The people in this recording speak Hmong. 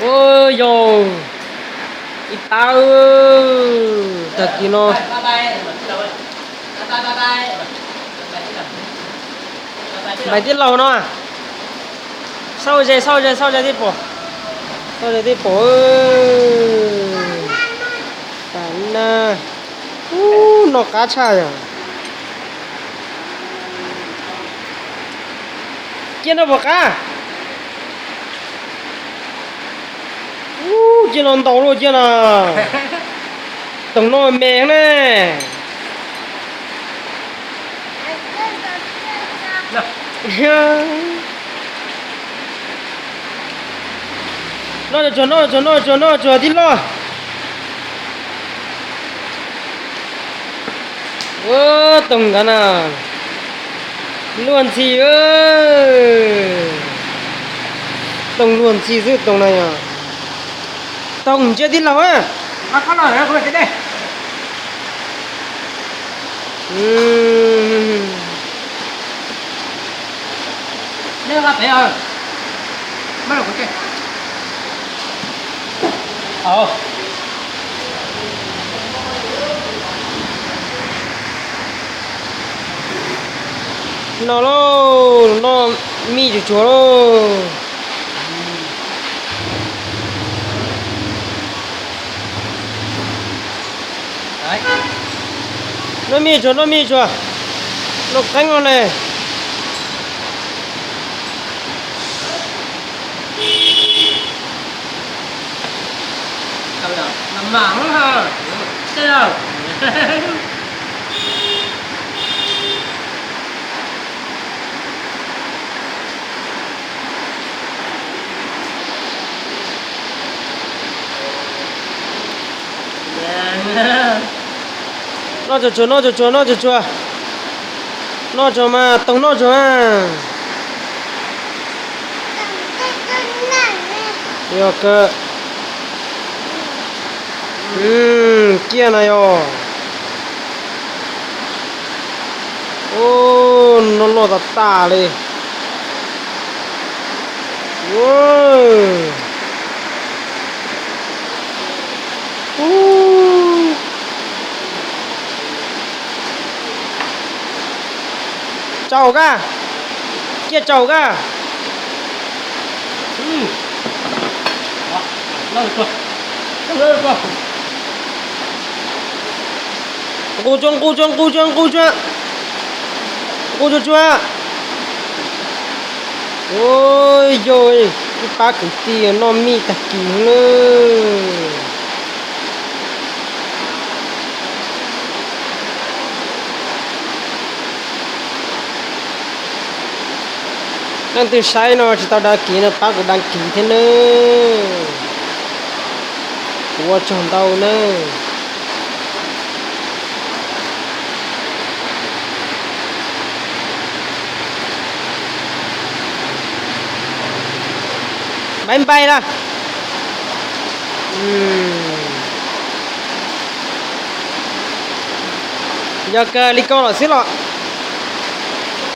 Ua yog ib pab tag kis no. Npais tij laug no, xauj ze xauj ze xauj ze tij pom, xauj ze tij pom. Tas na, ub, noj qab tshaj yom. Cia noj puas qab? Ub, cia los ntau luaj cia na. Toog noj me ne. Noj tsuag noj tsuag noj tsuag noj tsuag tij laug. Ua toog nkav na, luag ntxhi. Toog luag ntxhi xwb toog na yog. Toog ntsia tij laug a. No lauj, noj mij tsuag tsuag lauj. Noj mij tsuag, noj mij tsuag, noj qeeb no ne. Noj tsuag tsuag, noj tsuag tsuag, noj tsuag tsuag. Noj tsuag mas toog noj tsuag mas. Yog kawg. Ciaj na yog. Ub, noj noj tas tas li. Tsaus kab, ciaj tsaus kab. Nqus tsuag, nqus tsuag, nqus tsuag, nqus tsuag, nqus tsuag tsuag. Ua yog ib pab kwv tij noj mij tag kis na. Leej twg saib no tsis tau đăng ký no pab kuv đăng ký thiab nawb. Kuv ua tsaug ntau nawb. Bye bye na. Yog kawg li ko los xwb los.